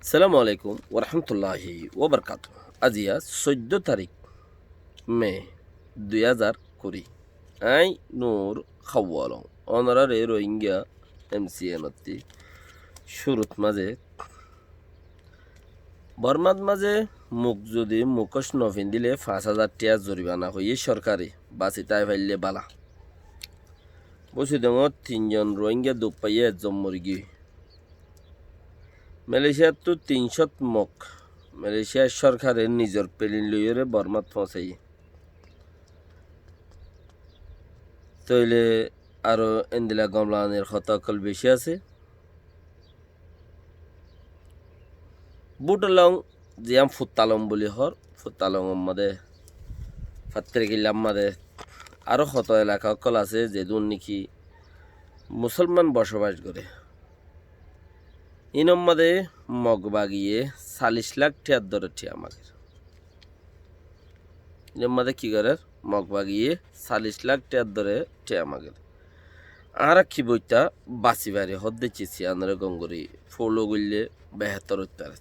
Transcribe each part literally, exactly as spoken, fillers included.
Assalamu alaikum warahmatulláhi wabarakátuhu. Aziya soiddó tarík me dui házar kuri. Aññí Nur Hawwalong. Onoráre Rohingya M C N ottí cúrut mazé Bormát mazé muk zodi mukóc nofindíle fañs házar thiañ zoribana hoiyé sorkare, basi tái faillé bála. Búsidongót tinzon Rohingya duk faiyé, ezzon morigiyói. Malaysiattú tin cót mok Malaysia sorkare nizor pelin loiyóre Bormát foóñsaiyé. Tóile aró endila gomlanir hotá ókkol bicí asé. Bútolong ziyán Futtalong buli hoór, Futtalongor modé, Fattirkillar modé, aró hotó elaka ókkol asé zedún niki musolman bocobac goré. Inor modé mok bagiye callic lak thiañ dóre thiañ mager. Inor modé ki gorér? Mok bagiye callic lak thiañ dóre thiañ mager. Añára ki boittá basi fari hoódde cis iánoré gom gorí follow goillé behétor óit faré.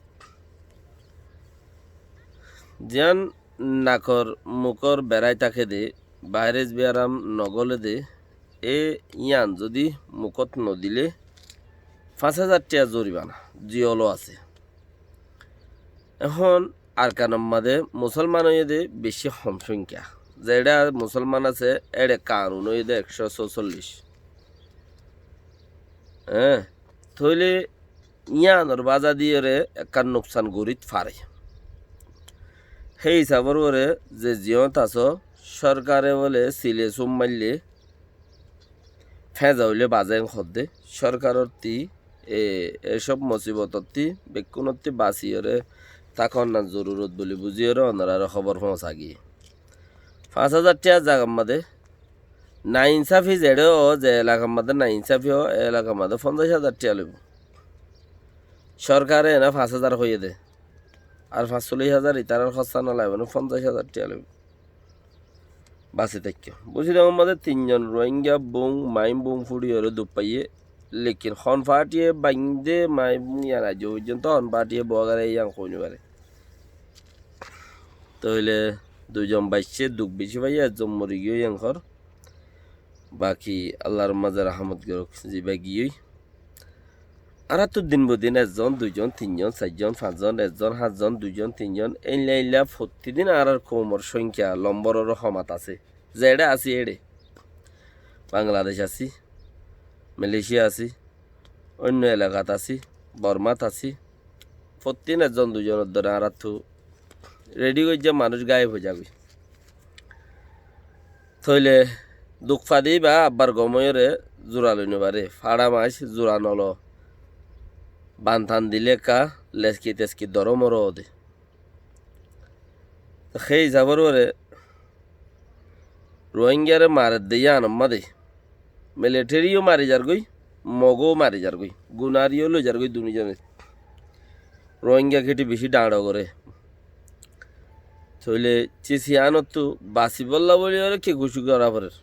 Ziyán nakor mukór berái táke dé, bairas biyaram nogóle dé, e yían zodi mukót nodilé fañs házar thiañ zoribana, ziyólo asé. Ehón Arkanor modé musolman óiye dé bicí hom sóñkya. Zeçé musolman asé, éçe kanun óiye dé ekcó sócollic. Eé, tóile yíanor báza diyóre ekkán nuksan gorít fare. Hé hisabor uore ze ziyót asó, sorkare bóle sile sum maillé, féza óile bazé en hoddé, sorkarottí, e, ecób mosibotottí, bekkúnottí basiyóre tákonnan zorurot buli buziyóre onoráre hóbor foóñsa giyé. Fañs házar thiañ zagar modé nainsafi zeçé ó, ze elakar modé nainsafi ó, e elakar modé fonzaic házar thiañ loibó. Sorkare ene fañs házar hoiyé dé. Ar fañsollic házar itarár hóssa no laibó né, fonzaic házar thiañ loibó. Basi táikko. Búsidongór modé tinzon Rohingya bung, maim bung fúçiyóre duk faiyé. Lekin hon fátiye baindé maim bung yían aijjó foijjonto hon fátiye bógaré yían hoói no faré. Tóile duizon baiccé duk bicí faiyé, ezzon morigiyói yían hoór. Baki Allar mazé rahámot gorók, zibá giyói. Añáráttu din bodin ezzon, duizon, tinzon, sairzon, fañszon, ezzon, háñtzon, duizon, tinzon, éilla éilla fottí din añárár koumor cóñkya lomboror homat asé. Zeçé así éçe. Bangladec así, Malaysia así, óinno elakat así, Bormát así. Fottí din ezzon duizonor dóre añáráttu redi goijjé manúic gaib ói zagói. Tóile duk fade íba abbar gom óiyore zura loi no faré. Faça mac zura no lo. Bantan dilé ekka leski teski dóro moro óde. Hé hisabor uore Rohingyare maredde yíanor modé militeri yó mari zargói, Mogó mari zargói, gunari yó loi zargói dunizone. Rohingya keti bicí dhañço goré. Tóile cis yíanottú basibólla bóli óre ki kucíc gorá forer?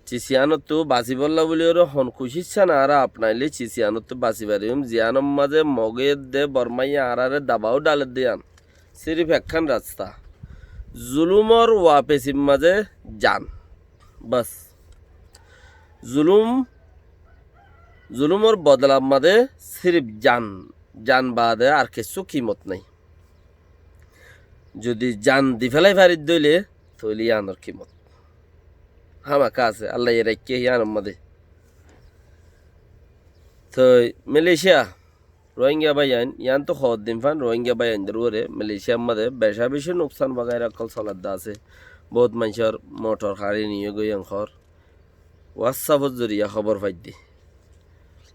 Cis yíanottú basibólla bóli óre hon kucíc san añára afnailé cis yíanottú basi fariyum, ziyánor mazé Mogé edde Bormáye añáráre dabaú dhaledde yían. Sirif ekkán rasta. Zulúmor wapesir mazé zan. Bas. Zulúm, zulúmor bodolar mazé sirif zan, zan baade ar kessú kimot nái. Zodi zan di félai faridde óile, tóile yíanor kimot hámaka asé, Allaye raikké yíanor mazé. Toi Malaysia, Rohingya báiyain, yíantu hoddin fan Rohingya báiyaindor uore Malaysiar mazé beca beci nuksan bagaira ókkol soladde asé. Bout maincór motor hári niyé goi yían hoór. WhatsApp or zoriya hóbor faidde.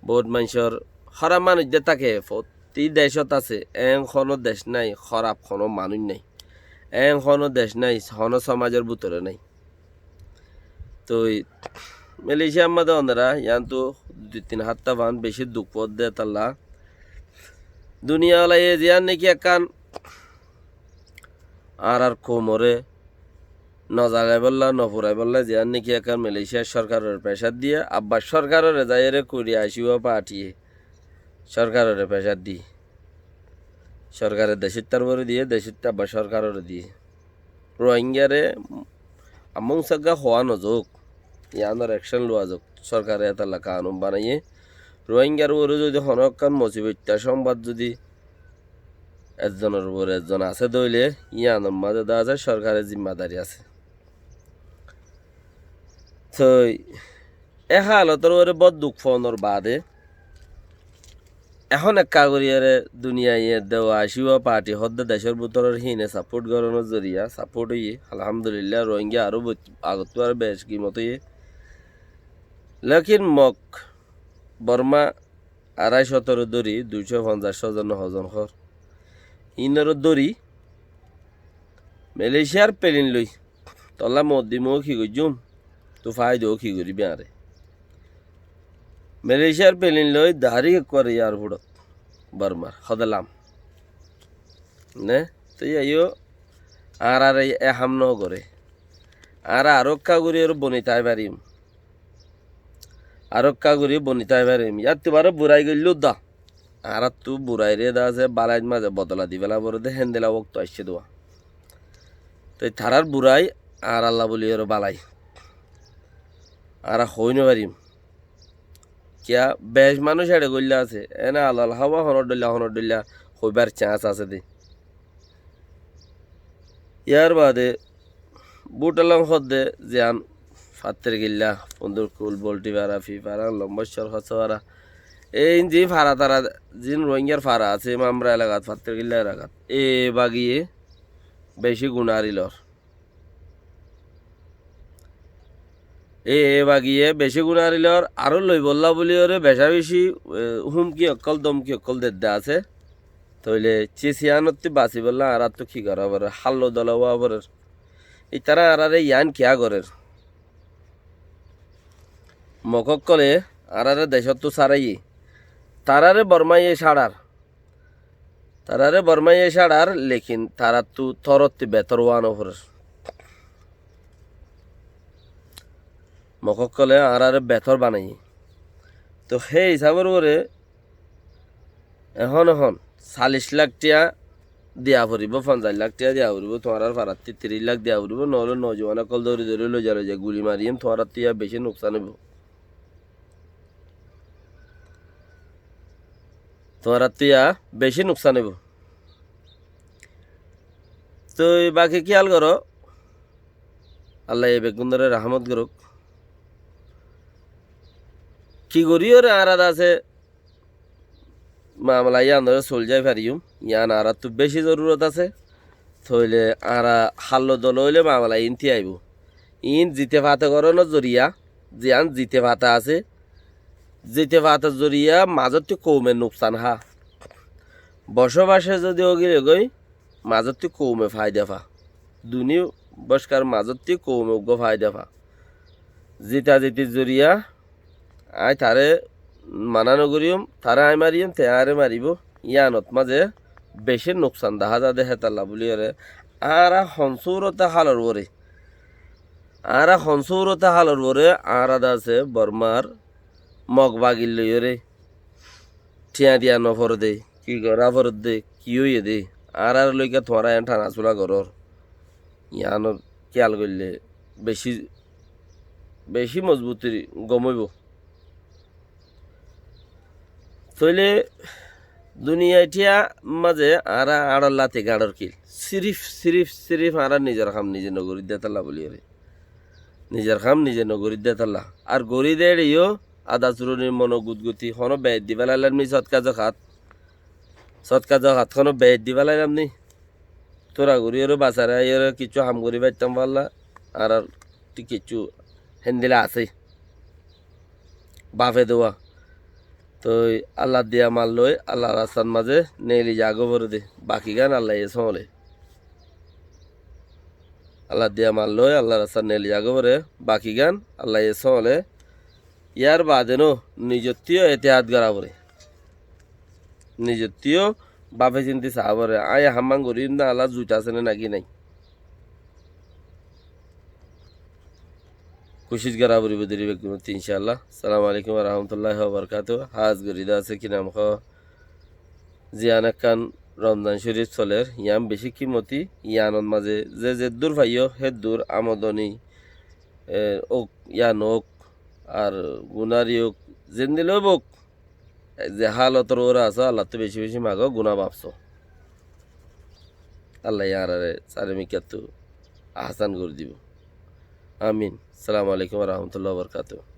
Bout maincór hóraf manúic de táke, fottí decót asé, eén honó dec nái, hóraf honó manúic nái. Eén honó dec nái, honó somajor bútore nái. Toi Malaysiar mazé onora yíantu dui tin háfta fan beci duk foódde tálla. Duniyalaye ziyán niki ekkán añárar koumore no zalaibólla, no furaibólla ziyán niki ekkán Malaysiar sorkarore pecár diye, abbar sorkarore zaiyóre kuri aicíwa fathiyé. Sorkaroré fecár diyé. Sorkare decóttar uore diyé, decóttar abar sorkaroré diyé. Rohingyare among sagga hoá nozouk, iánor ekcon luwa zouk. Sorkare etalla kanun banaiyé. Rohingyar uore zodi hono ekkán mosibotta sombad zodi ezzonor uore ezzon asé de óile, iánor mazé de asé sorkare zimmadari asé. Toi e halotor uore bóut duk fonor baade ehón ekka goríyore duniyaiye de aicíwa parti hoódde decór bútoror híine saport gorónor zoriya saport óiye. Alhamdulillah, Rohingya aró bóut agottú aró bec gimot óiye. Lekin Mok, Borma, aráico toré dóri duicó fonzac hozar no hozar hór. Híinoré dóri Malaysiar pelin loi tolla moddimó ki goijjúm, tu fáido ki goríbi añáre. Malaysiar pelin loi dahári ekkuar iyarfudot Bormar hodelam. Ne? Toi aiyó añárare e ham no goré. Añára aró ekka gorí aró boni tái farim. Aró ekka gorí boni tái farim. Yáttu baró burai goillú dá. Añárattu buraire de asé bálair mazé bodola di fela foré de héndila wokto aiccé dua. Toi tarár burai añáralla buli aró bálai. Añára hoói no farim. Kiyá bec manúic eçe goillá asé. Ene alal háwa honor dhoilla honor dhoilla hoibár cans asé de. Yar baade Bútolong hoódde ziyán Fatterkilla, Fundurkul, Boltipara, Fifara, Lombor Cór, Hosófara. Ein zin fara tara, zin Rohingyar fara asé, Mamra elakat, Fatterkilla elakat. E bagiye beci gunarilor. E bagiye beci gunarilor, aró loibolla buli ore beca beci, e, humki okkol, domki okkol dedde asé. Toile cis ianottú basibolla añárattu ki gora forer? Hallo dolo ówa forer. Itará añáráre ián kiyá gorer? Mok ókkole añáráre decóttu sáraiyé. Taráre Bormáye cáçar. Taráre Bormáye cáçar, lekin taráttu torotti betór ówa no forer. Mok ókkole añáráre betór banaiyé. Toh hé hisábor uore ehón ehón callic lak tiya diya foribó, fonzaic lak tiya diya foribó, tuáñrár farattí tiríc lak diya foribó, noóile nojuwan ókkol dóri dóri loiza loiza guli mariyum, tuáñráttu yá beci nuksan óibo. Tuáñráttu yá beci nuksan óibo. Toi baki kiyal goró, Allaye beggúnoré rahámot gorouk. Ki goríyore añára de asé mamela iánoré soljái fariyum, ián añáráttu beci zorurot asé. Toile añára hallo dolo óile mamela iín tíaibo. Iín zite fate gorónor zoriya, ziyán zite fate asé, zite fator zoriya mazótti koume nuksan há. Bocóbace zodi ógile goi, mazótti koume faida fa. Duni bockar mazótti koume uggúa faida fa. Zita zitir zoriya aññí taré mana no goríyum, taré aññí mariyum, te añáre maribó. Iánot mazé beci nuksan dahá zade hétalla buli ore. Añára hon súrote hálor uore, añára hon súrote hálor uore, añára de asé Bormar Mok bagir loiyóre. Thiañ diya no foredde, ki gora foredde, ki óiyede, añáráre loiga tuáñra en thana sula gorór. Iánor kiyal goille beci, beci mozbutir gom óibo. Toile duniyai thiya mazé añára añárar lati gañçor kil. Sirif, sirif, sirif añára nizor ham nize no goridde talla buli ore. Nizor ham nize no goridde talla. Ar goridde eçe yó ada suronir mono gutguti, hono beit di felailam ni sodka zakat. Sodka zakat hono beit di felailam ni. Tóra gorí ore basare aiyóre kissú ham gorí faittam falla, añárar thík kissú héndila asé. Bafe dua. Toi Allar diya mal loi Allar rastar mazé neeli zagói forede. Bakigán Allaye sóole. Allar diya mal loi Allar rastat neeli zagói fore. Bakigán Allaye sóole. Yar baade no nizottú yó etehad gora fore. Nizottú yó bafe sinti saa fore. Aññí e hamán goríyum de Allar zut asé né naki nái. Kucíc gora foribo deri beggúnottú incállah. Assalamu alaikum wa rahmatullahi wa barakatuhu. Hás gorí de asé ki nam hoó, Ziyán ekkán Romzan Córif solér, yián bicí kimoti, yiánot mazé ze zeddúr faiyó, héddúr amodoni, e, ók, yián ók, ar gunár yó ók, zendilla óibou ók, ze hálotor uore asó, Allattú bicí bicí magó, guná bafsó. Allaye añáráre saremikkáttú ahsán gorí dibou. Amin. Assalamu alaikum wa rahmatullahi wa barakatuhu.